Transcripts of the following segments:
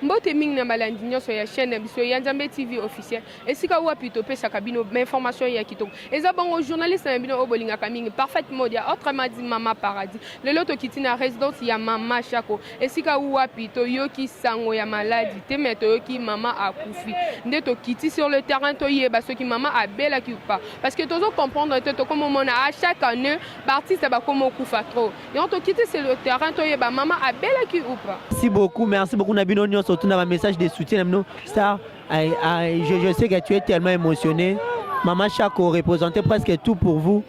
Mbote mingi na balandi nyonso ya chaîne na biso ya Nzambe TV officiel. Esika wapi topesaka bino information ya kitoko. Eza bongo journaliste na bino oyo bolingaka mingi, Parfaite Modia, autrement dit Mama Paradis. Lelo tokiti na résidence ya Mama Shako. Esika wapi toyoki sango ya maladi te, mais toyoki mama akufi. Nde tokiti sur le terrain toyeba soki mama abelaki ou pas. Parce que tozo comprendre te, tokomomona à chaque année baartiste bakomi okufa trop. Yango tokiti sur le terrain toyeba mama abelaki ou pas. Merci beaucoup, merci beaucoup na bino nyonso tuna ba message de soutien na bino star. Je sais que tu es tellement émotionné. Maman Chako représentait presque tout pour vous.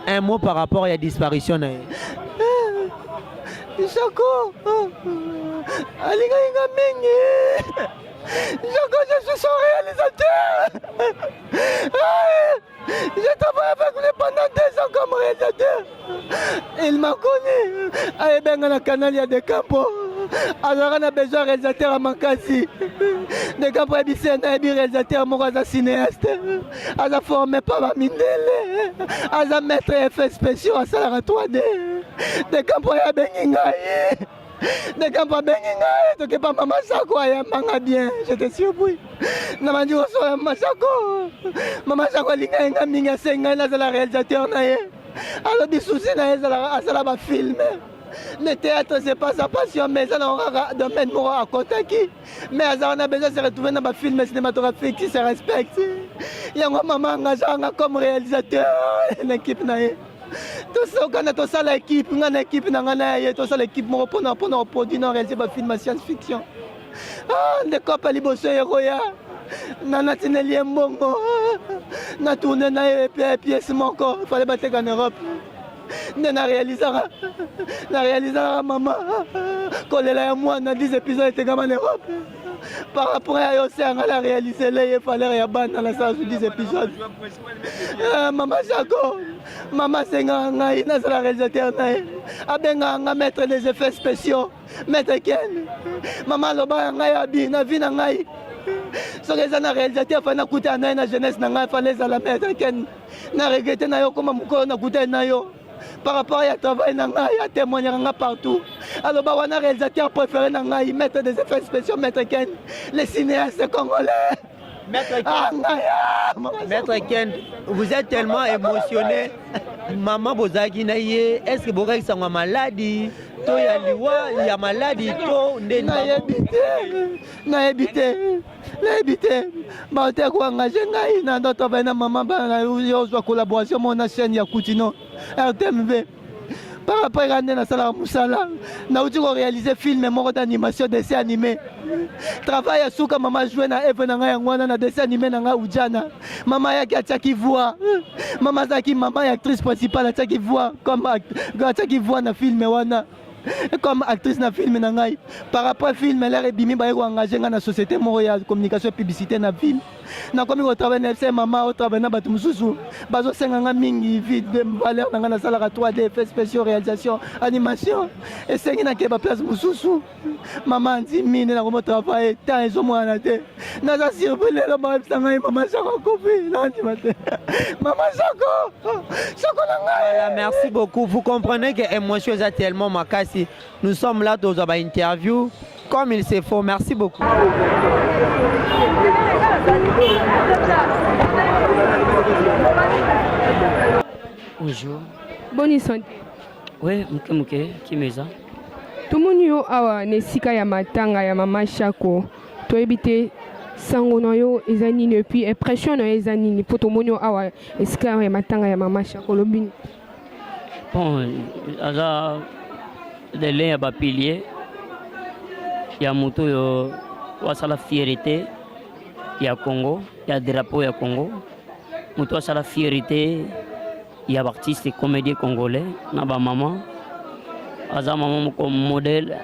Un mot par rapport à la disparition na ye. Chako alingaki nga mingi. Chako, je suis son réalisateur. J'ai travaillé avec lui pendant 2 ans comme réalisateur. Il m'a connu. Ayebenga na canal ya Decampo. Azalaka na besoin réalisateur ya makasi. Decampo ayebisi ye nayebi réalisateur moko aza cinéaste. Aza formé par bamindele. Aza maître effets spéciaux, asalaka 3D. Decampo aye abengi ngai. Decampo abengi ngai tokepa Mama Sako, ayambanga bien. J'étais surpris. Na bandi kosola Mama Sako. Mama Sako alingai nga mingi, asengi ngai nazala réalisateur na ye. Alobi souci na ye ezalaka asala bafilm. Le théâtre, c'est pas sa passion, mais eza nango kaka domaine moko akotaki, mais azalaka na besoin se retrouver na bafilm cinématographique qui se respecte. Yango mama engageaka nga comme réalisateur na équipe na ye. Tosokana, tosala équipe, nga na équipe na nga na ye, tosala équipe moko mpona koproduire na réaliser bafilm ya science fiction. Ah, ndekopa liboso ekoya na natineli ye mbongo na tourne na ye pièce moko fale bateka na Europe. Nde na réalisaka mama kolela ya mwana, 10 épisode etekama na Europe. Par rapport ya yo osenganga na réalisele ye valeur ya bana, nasala su 10 épisode. Mama Jaco, mama asengaka ngai nazala réalisateur na ye. Abengaka nga maître des effets spéciaux, maître Ken. Mama alobaka ngai abi na vie na ngai, soki eza na réalisateur fale nakutana na ye na jeunesse na ngai, fale ezala maître Ken. Na regretter na yo koma mokolo nakutani na yo par rapport ya travail na ngai. Atémoignaka nga partout, aloba wana réalisateur préféré na ngai, maître des effets spéciaux, maître Ken, le cinéaste congolais. Maître Ken, ah, ngai, ah, Maître Ken, vous êtes tellement émotionné. Maman bozalaki na ye, est-ce que bokaki sango ya maladi to ya liwa ya maladi to nde? Nayebi te, nayebi te, nayebi te. Baote koengage ngai na ndo travaille na mama bana yo, ozwa collaboration moko na chaîne ya Kutino RTMV. Par rapport eka nde nasalaka mosala, nauti koréaliser film moko d'animation, dessin animé, travail ya suka mama joue na eve na ngai. Yango wana na dessin animé na ngai Ujana, mama ayaki atiaki voix. Mama azalaki mama ya actrice principale, atiaki voix comme atiaki voix na film wana comme actrice na film na ngai. Par rapport film lere ebimi, baye koengage ngai na société moko ya communication et publicité na ville. Nakomi kotravaille na FC. Mama otravaille na bato mosusu, bazosenga nga mingi vide valeur na ngai. Nasalaka 3D, effets spéciaux, réalisation, animation. Esengi nakeba place mosusu. Mama andimi nde nakomi otravaille. Temps ezomonana te. Naza surpris lelo bayebisa ngai mama Sako akufi. Nandima te. Mama Sako, Sako na ngai. Voilà, merci beaucoup. Vous comprenez que émotion est tellement makasi. Nous sommes là dans une interview comme il se faut. Merci beaucoup. Bonjour. Boni santé? Oui, moke moke, kimeza. Tomoni yo awa na esika ya matanga ya mama Shako. Toyebi te sango na yo eza nini, et puis impression na yo eza nini mpo tomoni yo awa esika ya matanga ya mama Shako. Olobi nini? Bon, aza de l'un ya bapilier ya moto oyo asala fierté ya Congo, ya drapeau ya Congo, moto asala fierté ya baartiste comédien congolais na bamama. Aza mama moko modèle,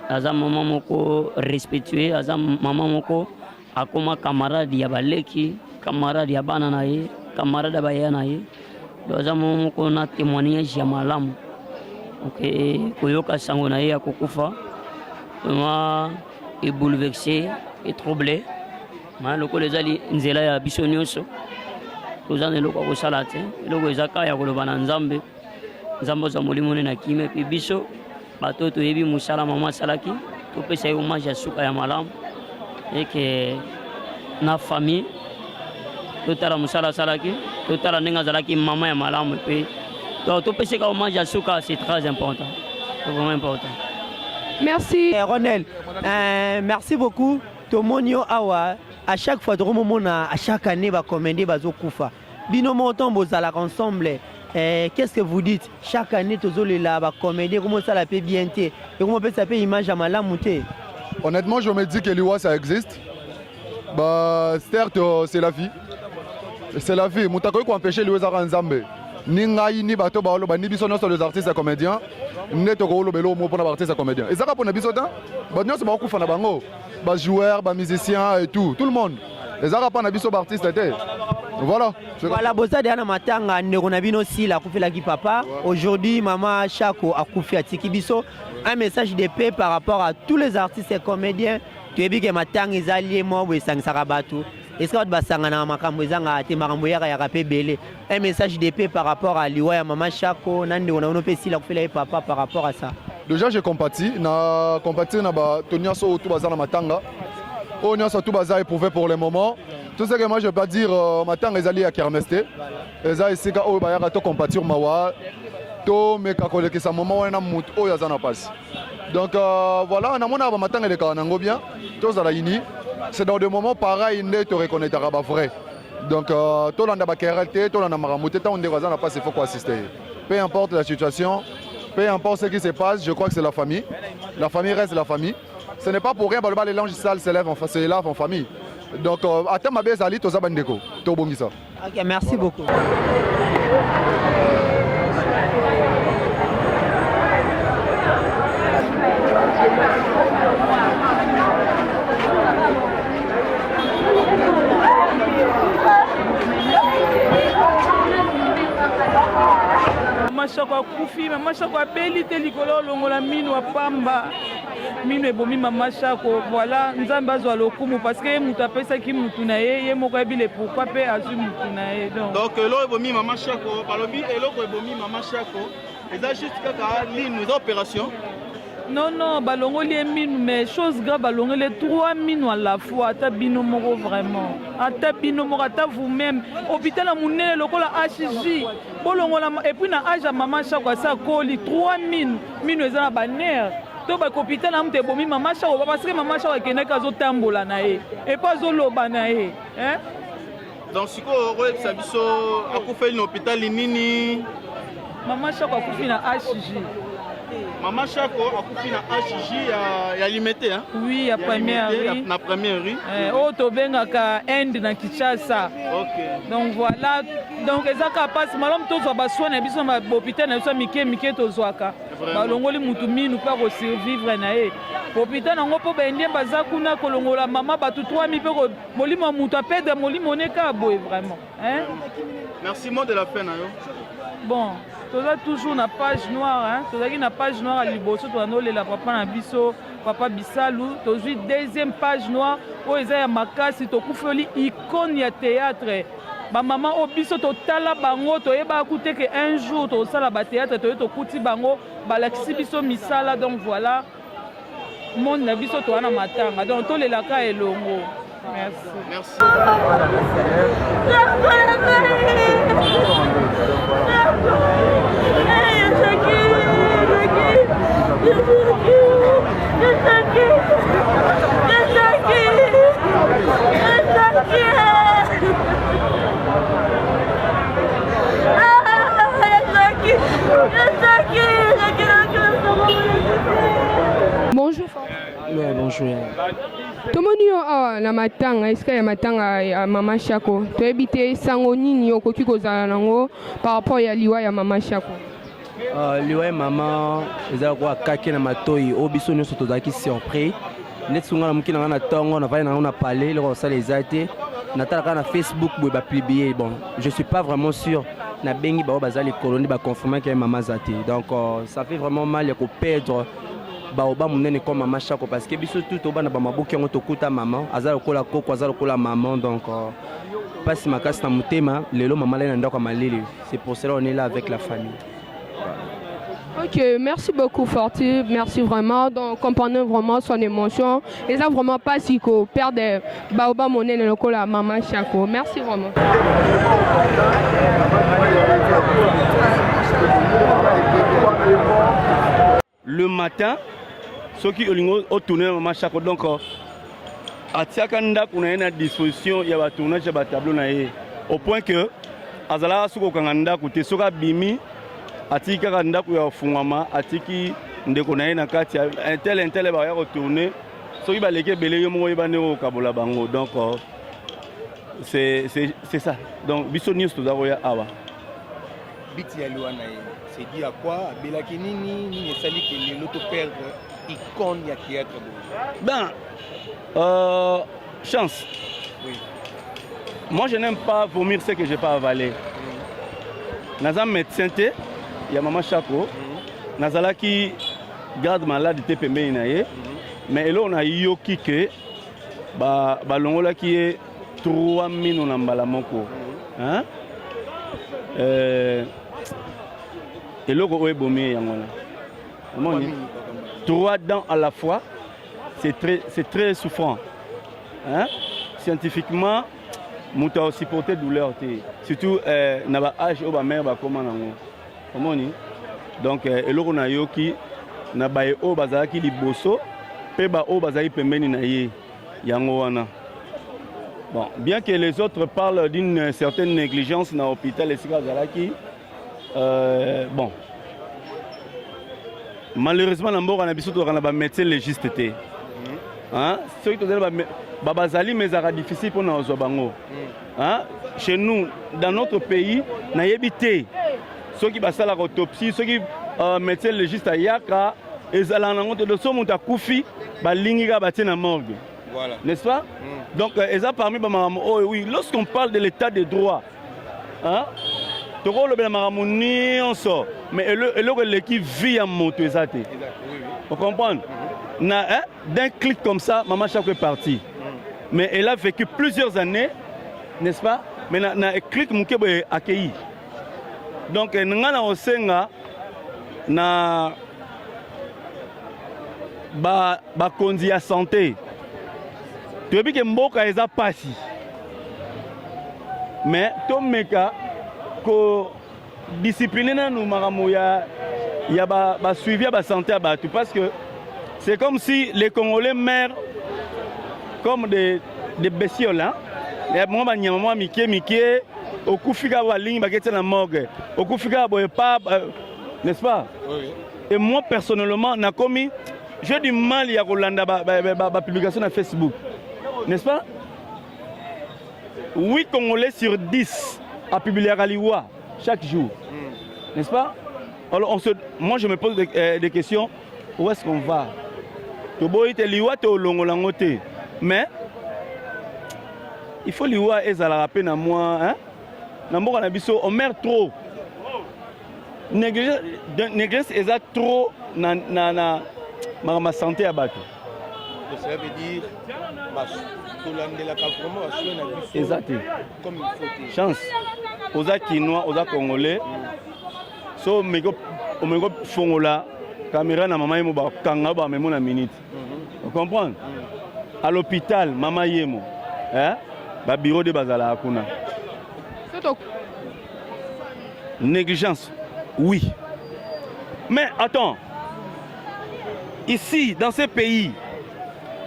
aza mama moko respectueux, aza mama moko akoma camarade ya baleki, camarade ya bana na ye, camarade ya baya na ye. Donc aza mama moko na témoignage ya malamu. Ok, koyoka sango na ye ya kokufa, vraiment ebouleversé et troublé. Ma lokola ezali nzela ya biso nyonso, toza na eloko ya kosala te. Eloko eza kaka ya koloba na Nzambe. Nzambe azwa molimo ne na kimia, mpe biso bato oyo toyebi mosala mama asalaki, topesa ye hommage ya suka ya malamu, eke na famille totala mosala asalaki, totala ndenge azalaki mama ya malamu, mpe donc topesaka hommage ya suka. C'est très important, c'est vraiment important. Merci. Ronel, merci beaucoup. Tomoni yo awa à chaque fois, tokomomona à chaque année bacomédien bazokufa. Bino moko ntango bozalaka ensemble, qu'est-ce que vous dites? Chaque année tozolela bacomédien, ekomosala mpe bien te, ekomopesa mpe image ya malamu te. Honnêtement, je me dis que liwa, ça existe. Bah, certes, c'est la vie. C'est la vie. Moto akoki koempêcher liwa ezaka Nzambe. Ni ngai, ni bato baoloba, ni biso nyonso les artistes ya comédien nde tokolobela omo mpona baartiste ya comédien. Ezaka mpona biso te, bato nyonso bakokufa na bango, bajoueur, bamusicien et tout, tout le monde. Ezaka mpa na biso baartiste te. Voilà. Voilà, boza deya na matanga ndeko na bino Sila akufelaki papa. Aujourd'hui mama Chako akufi, atiki biso un message de paix par rapport à tous les artistes et comédiens. Toyebi ke matanga eza lie moko boye esangisaka bato, esika bato basanganaka, makambo ezangaka te, makambo eyakayaka mpe ebele. Un message de paix par rapport à liwa ya mama Chako na ndeko na bino mpe Sila akufela ye papa, par rapport à ça. Déjà, je compatis, na compatir na bato nyonso oyo tu baza na matanga, oyo nyonso tu baza éprouvé pour le moment. Tout ce que moi je peux dire, matanga ezali ya kermesse te, eza esika oyo bayaka to compatir mawa, tomeka kolekisa moment wana na motu oyo aza na pasi. Donc voilà, namona bamatanga elekaka nango bien, tozala unis. C'est dans des moments pareil nde toreconnaîtraka bavrai. Donc tolanda baquerelle te, tolanda makambo te. Ntango ndeko aza na pasi, il faut koassister ye, peu importe la situation, peu importe ce qui se passe. Je crois que c'est la famille, la famille reste la famille. Ce n'est pas pour rien baloba les linges sales se lavent en famille. Donc ata mabe ezali, toza bandeko, tobongisa. Ok, merci beaucoup. Mama Shako akufi, mama Shako abeli te likolo olongola mino apamba, mino ebomi mama Shako. Voilà, Nzambe azwa lokumu parce que ye moto apesaki mutu na ye, ye moko ayebi le pourquoi mpe azwi mutu na ye. Donc Donc eloko ebomi mama Shako, balobi eloko ebomi mama Shako eza juste kaka linu, eza opération? Non, balongoli ye minu, mais chose grave, balongoli ye trois minu à la fois. Ata bino moko vraiment, ata bino moko, ata vous-même, hôpital ya monene lokola HJ, bolongola. Et puis na age ya mama Shako, asi akoli, trois minu, minu eza na banerf to bakopita na moto ebomi mama Shako, parce que mama Shako akendaki azotambola na ye et puis azoloba na ye, hein? Donc sikoyo okoyebisa biso akufeli na hôpital nini? Mama Shako akufi na HJ. Mama Shako akufi na HJ ya Limete, hein? Oui, ya première rue. Na première rue. Oyo tobengaka Inde na Kinshasa. Donc voilà, donc eza kaka mpasi. Malamu tozwa basoin na biso na bahôpital na biso ya mike mike tozwaka. Balongoli mutu minu mpe akosurvivre na ye. Hôpital yango mpo baindien baza kuna kolongola mama bato 3000 mpe molimo ya mutu aperdre molimo ne kaka boye vraiment, hein? Merci. Mot de la fin na yo? Bon, toza toujours na page noire, hein? Tozalaki na page noire ya liboso, tozanda olela papa na biso, papa Bisalu. Tozwi deuxième page noire oyo eza ya makasi. Tokufeli icône ya théâtre, bamama oyo biso totala bango, toyebaka ku te ke un jour tokosala bathéâtre. Toye tokuti bango, balakisi biso misala. Donc voilà, monde na biso toza na matanga, donc tolelaka elongo. Merci. Merci. Bonjour. Ouais, bonjour. Tomoni yo awa na matanga, esika ya matanga ya mama Shako. Toyebi te sango nini okoki kozala nango par rapport ya liwa ya mama Shako. Liwa ya mama eza lokola kake na matoi oyo biso nyonso tozalaki surpris. Neti songa na moki na ngai na ntongo, navandi nango na palais, eloko kosala eza te, natala kaka na Facebook boye bapublier. Bon, je suis pas vraiment sûr. Nabengi bango baza likolo nde baconfirmaki ye mama aza te. Donc ça fait vraiment mal ya koperdre baoba monene comme mama Shako, parce que biso tu tobanda bamaboki yango, tokuta mama aza lokola koko, aza lokola mama. Donc mpasi makasi na motema. Lelo mama alai na ndako ya malili, c'est pour cela on est là avec la famille. Ok, merci beaucoup Forti, merci vraiment. Donc comprenez vraiment son émotion. Et ça vraiment pas si ko perdre baoba monene lokola maman Chako. Merci vraiment. Le matin, soki olingi otourne na mama Chako donc atiaka ndako na ye na disposition ya batournage ya batableau na ye au point que azalaka soki kokanga ndako te, soki abimi atiki kaka ndako ya kofungwama, atiki ndeko na ye na kati ya intel intel baya kotourne, soki baleki ebele yo moko oyeba ndenge okokabola bango. Donc c'est ça. Donc biso nyonso toza koya awa. Biti ya liwa na ye, c'est dû à quoi? Abelaki nini? Nini esali ke lelo to perdre icône ya théâtre boye? Ben, chance. Oui. Moi, je n'aime pas vomir ce que j'ai pas avalé. Naza médecin te ya mama Chako. Nazalaki garde malade te pembeni na ye. Mais eloko nayoki ke balongolaki ye 3 mino na mbala moko. Hein? Eloko oyo ebomi ye yango wana. Omoni? 3 dents à la fois, c'est très souffrant. Hein? Scientifiquement, moto asupporter douleur te. Surtout na ba âge oyo ba mère bakoma nango. Omoni? Donc eloko nayoki na baye oyo bazalaki liboso pe ba oyo bazalaki pembeni na ye yango wana. Bon, bien que les autres parlent d'une certaine négligence na hôpital esika azalaki, bon, malheureusement na mboka na biso tozalaka na ba médecin légiste te. Hein? Soki tozali ba bazali mais ezalaka difficile mpona kozwa bango. Hein? Chez nous, dans notre pays, nayebi te soki basalaka autopsie, soki médecin légiste ayaka, ezalaka nango te. So moto akufi, balingi kaka batie na morgue. Voilà. N'est-ce pas? Donc, eza parmi ba makambo oyo, oui, lorsqu'on parle de l'état de droit, hein, tokolobela makambo nyonso, mais eloko eleki vie ya moto eza te. Vous comprenez? Na, hein, d'un clic comme ça, Maman Chako est partie. Mais elle a vécu plusieurs années, n'est-ce pas? Mais na, na clic moke boye accueilli. Donc, nga na osenga na ba bakonzi ya santé, toyebi ke mboka eza pasi, mais tomeka ko discipliner nanu makambo ya ba suivi ya ba santé ya bato, parce que c'est comme si les Congolais meurent comme des bestioles, hein? Ya mwa banyama mwa mike mike, okufi kaka balingi baketia na morgue, okufi kaka boye pa, n'est-ce pas? Oui. Et moi personnellement, nakomi, j'ai du mal ya kolanda ba publication na Facebook, n'est-ce pas? 8 Congolais sur 10 a publié liwa chaque jour, n'est-ce pas? Alors moi je me pose des questions, où est-ce qu'on va? Toboyi te liwa te olongola yango te, mais il faut liwa ezalaka pe na mwa, hein? Na mboka na biso on meurt trop. Négligence eza trop na makambo ya santé ya bato. Donc cela veut dire tolandelaka vraiment ba soins na biso eza te comme il faut te. Chance oza kinois, oza congolais, so omeki kofongola caméra na mama Yemo, bakanga bamemo na minute. Comprendre? À l'hôpital mama Yemo, hein? Ba bureau de bazalaka kuna. Négligence, oui. Mais attends, ici, dans ce pays,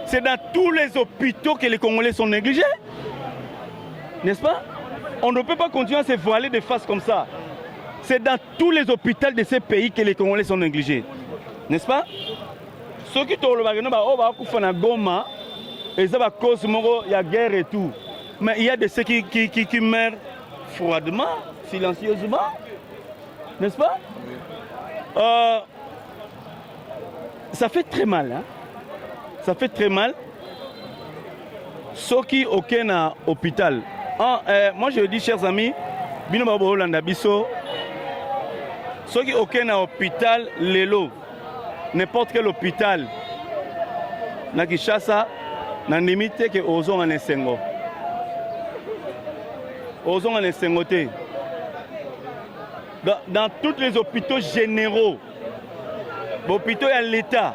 c'est dans tous les hôpitaux que les Congolais sont négligés. N'est-ce pas? On ne peut pas continuer à se voiler de face comme ça. C'est dans tous les hôpitaux de ce pays que les Congolais sont négligés. N'est-ce pas? Ceux qui tolobaka no ba oyo bakufa na Goma, eza ba cause moko ya guerre et tout. Mais il y a de ceux qui meurent froidement, silencieusement, n'est-ce pas? Ça fait très mal, hein? Ça fait très mal. Soki oke na hôpital. Ah, moi je dis, chers amis, bino ba bolanda biso, soki oke na hôpital lelo, n'importe quel hôpital na Kinshasa, na ndimi te ke ozonga na esengo. Ozonga na esengo te. Dans, dans tous les hôpitaux généraux, hôpitaux à l'État,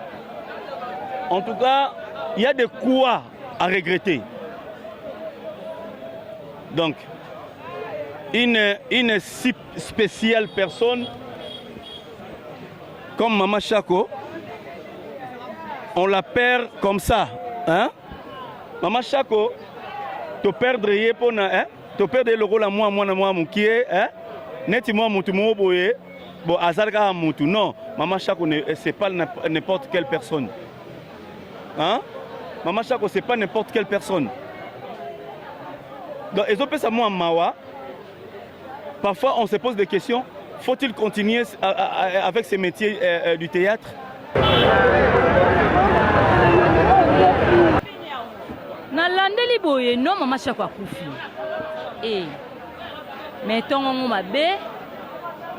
en tout cas, il y a de quoi à regretter. Donc, une, une si spéciale personne comme Mama Chako, on la perd comme ça. Hein? Mama Chako, to perdre ye pona, hein? To perdre ye lokola mwa mwana mwa mokie, hein? Neti mwa mutu moko boye, bon azali kaka mutu. Non, Mama Chako, c'est pas n'importe quelle personne. Hein? Mama Chako, c'est pas n'importe quelle personne. Donc, ezopesa mwa mawa. Parfois, on se pose des questions. Faut-il continuer avec ces métiers du théâtre? Nalandeli boye no mama Shako akufi e mais ntongo yango mabe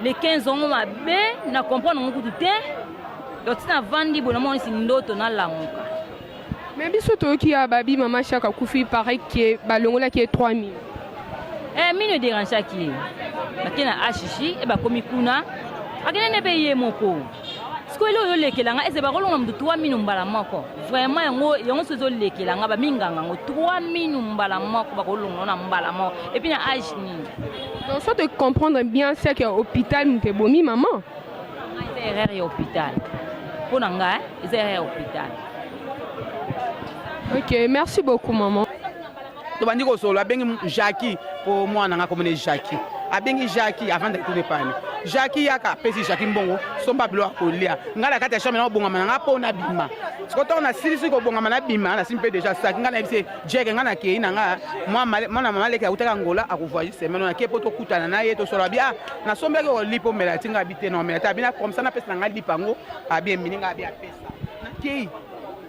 le 15 yango mabe na comprendre yango kutu te donc ti navandi boye namoni si ndoto nalamuka. Mais biso toyoki ya babi mama Shako akufi, paraît que balongolaki ye 3000. Eh, mino ederangeaki ye, bake na HJ e bakomi kuna akende nde mpe ye moko. Sikoyo eloko ezolekela nga eze bakolonga moto 3 mino mbala moko vraiment, yango yango so ezolekela nga baminganga yango 3 mino mbala moko bakolonga na mbala moko et puis na age nini? Donc soit de comprendre bien, c'est que hôpital moto ebomi maman. Eza erreur ya hôpital mpo na nga, eza erreur ya hôpital. Ok, merci beaucoup maman. Tobandi kosolo, abengi Jacki mpo mwana nga komona Jacki. Abengi Jacki, avandaki kuna epani. Jacki yaka, apesi Jacki mbongo, somba biloko ya kolia. Ngai na kati ya chambre naobongama na nga mpo nabima. Siko ntango nasilisi kobongama nabima, nasimi mpe deja saki. Ngai nayebisi Jeke, ngai nakei na nga mwana mama leki autaki Angola, akovoyage semaine, nake mpo tokutana na ye tosolo. Abi ah, nasombaki lipa omela ti. Ngai abi te, na omela te. Abi na comme ça napesa na ngai lipa yango. Abi emini ngai, abi apesa. Nakei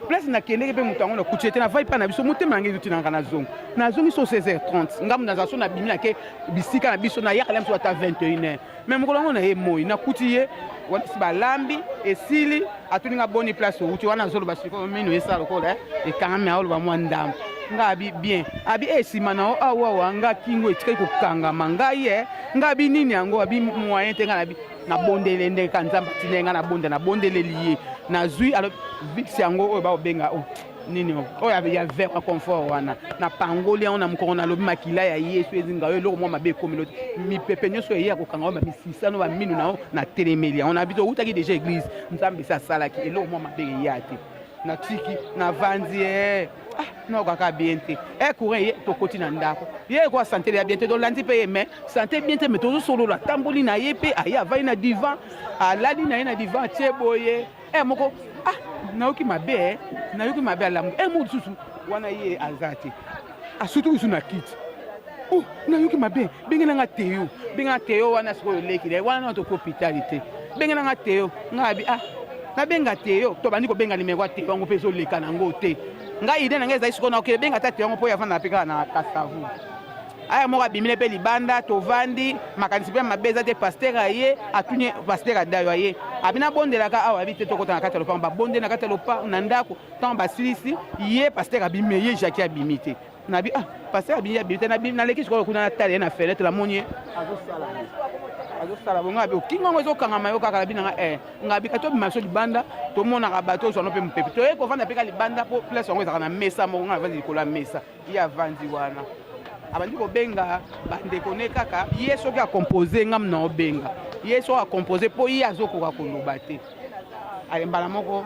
place nakendeki mpe moto yango nakuti ete navai mpa na biso. Motema yango ezuti nanga, nazongi nazongi so 16h30. Ngambo nazala so nabimi, nake bisika na biso, nayakala biso ata 21h. Mais mokolo yango na ye moi nakuti ye wana si balambi esili. Atuni nga boni place outi wana. Azoloba sikoyo mino esala lokola ekangami, aoloba mwa ndambo. Nga abi bien, abi e nsima na o awawa nga kingo etikali kokangama ngai ye. Nga abi nini yango? Abi moyen te. Nga nabi nabondele ndenge ka Nzambe atindaki ngai nabonda, nabondeleli ye, nazwi alo Vicks yango oyo bakobenga o nini oyo ya vert ya confort wana, napangoli yango na mokongo, nalobi makila ya Yesu ezinga oyo, eloko mwa mabe ekomeli mipepe nyonso eye ya kokanga oyo bamisisano baminu na yo, natelemeli yango. Na biso outaki deja église, Nzambe esi asalaki, eloko mwa mabe eya te. Natiki navandi e ah, nayokaka bien te e courant ye, tokoti na ndako ye ekoa santé ya bien te, tolandi mpe ye mais santé bien te. Mais tozosolola, atamboli na ye mpe aye avandi na divan, alali na ye na divan, atie boye e moko. Ah, nayoki mabe e, nayoki mabe. Alamu e mo lisusu wana ye aza te, asutu lisusu na kiti. Oh, nayoki mabe, benge nanga Teyo, benge na Teyo wana. Sikoyo oleki na ye wana, na toki hôpital te, benge nanga Teyo. Ngai abi ah, nabenga Teyo. Tobandi kobenga nimero ya Teyo yango mpe ezoleka nango te. Ngai idée na ngai ezali sikoyo nakokende benga ata Teyo yango mpo oyo avanda mpe kaka na Kasavu. Aya moko abimile mpe libanda, tovandi, makanisi mpe mabe eza te. Pasteur aye, atuni pasteur Adayo aye, abi nabondelaka awa. Abi te, tokota na kati ya lopango. Babondeli na kati ya lopango na ndako. Ntango basilisi ye, pasteur abimi, ye Jacki abimi te. Nabi ah, pasteur abimi, abimi te. Naleki sikoyo kuna, natala ye na fenêtre, namoni ye azosala azosala bongo. Abi okingo yango ezokangama yo kaka. Nabi nanga eh, ngabi ka tobima biso libanda, tomonaka bato, ozwa no mpe mopepe. Toye kovanda mpe ka libanda mpo place yango ezalaka na mesa moko. Ngai navandi likolo ya mesa, ye avandi wana, abandi kobenga bandeko ne kaka ye soki akompose. Ngam na obenga ye soki akompose mpo ye azokoka koloba te. Ale mbala moko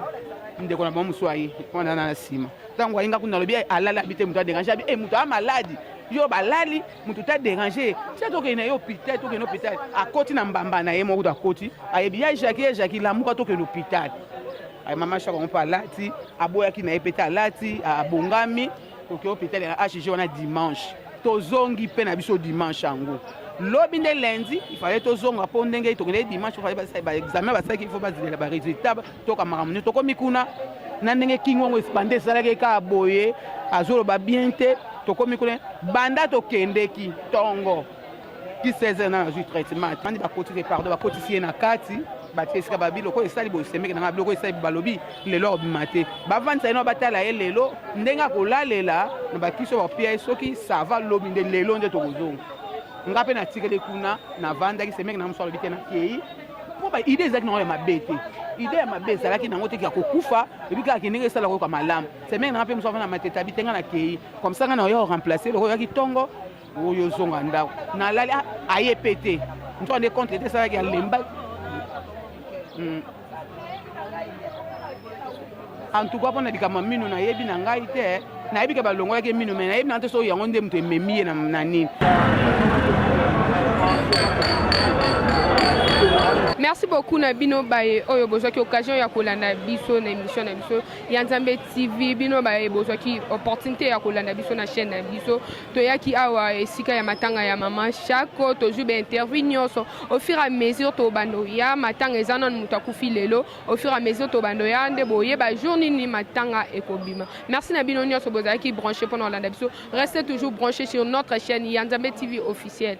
ndeko na bango mosusu aye wana na nsima. Ntango ayenga kuna, alobi alali. Abi te, moto adérange. Abi e moto aya maladi yo balali, moto ta dérange tia, tokende na ye hôpital, tokende hôpital. Akoti na mbamba na ye moko to akoti, ayebi ya Jacki, ya Jacki lamuka, tokende hôpital. Ay mama Shako yango mpe alati, aboyaki na ye mpe te, alati, abongami, toke hôpital ya HG wana dimanche. Tozongi mpe na biso dimanche yango, lobi nde lundi ifale tozonga mpo ndenge tokende dimanche, fallait baexamen basalaki, il faut bazilela barésultat, toka makambo nyonso. Tokomi kuna na ndenge kingo yango banda esalaki kaka boye, azoloba bien te. Tokomi kuna, banda tokendeki ntongo ti 16 heures na nazwi traitement. Andi bakotisi, pardon, bakotisi ye na kati, batie esika babiloko esali boye. Semeke nanga biloko esali, balobi lelo akobima te, bavandisa ye no, batala ye lelo ndenge akolalela na bakisi oyo bapia ye. Soki ça va, lobi nde lelo nde tokozonga. Nga mpe natikali kuna, navandaki, semeki na mosu alobi te nakei mpo ba idée ezalaki nango ya mabe te, idée ya mabe ezalaki nango te ya kokufa, ebi kaka ndenge esala koyoka malamu. Semeki na nga mpe mosu avanda matete abi te nga nakei comme ça nga na oya koremplace lokola oyaki ntongo oyo ozonga ndako nalali ah, aye mpe te nzoka nde contre te esalaki alemba. En tout cas mpona likambo ya mino nayebi na ngai te, nayebi ke balongolaki mino me nayebi na te soki yango nde moto ememi ye na nini. Merci beaucoup na bino baye oyo bozwaki occasion ya kolanda biso na émission na biso ya Nzambe TV. Bino baye bozwaki opportunité ya kolanda biso na chaîne na biso, toyaki awa esika ya matanga ya mama Shako, tozwi ba interview nyonso au fur et à mesure tobanda ya matanga. Eza nanu moto akufi lelo, au fur et à mesure tobanda ya nde boyeba jour nini matanga ekobima. Merci na bino nyonso bozalaki branché mpona kolanda biso. Restez toujours branché sur notre chaîne ya Nzambe TV officielle.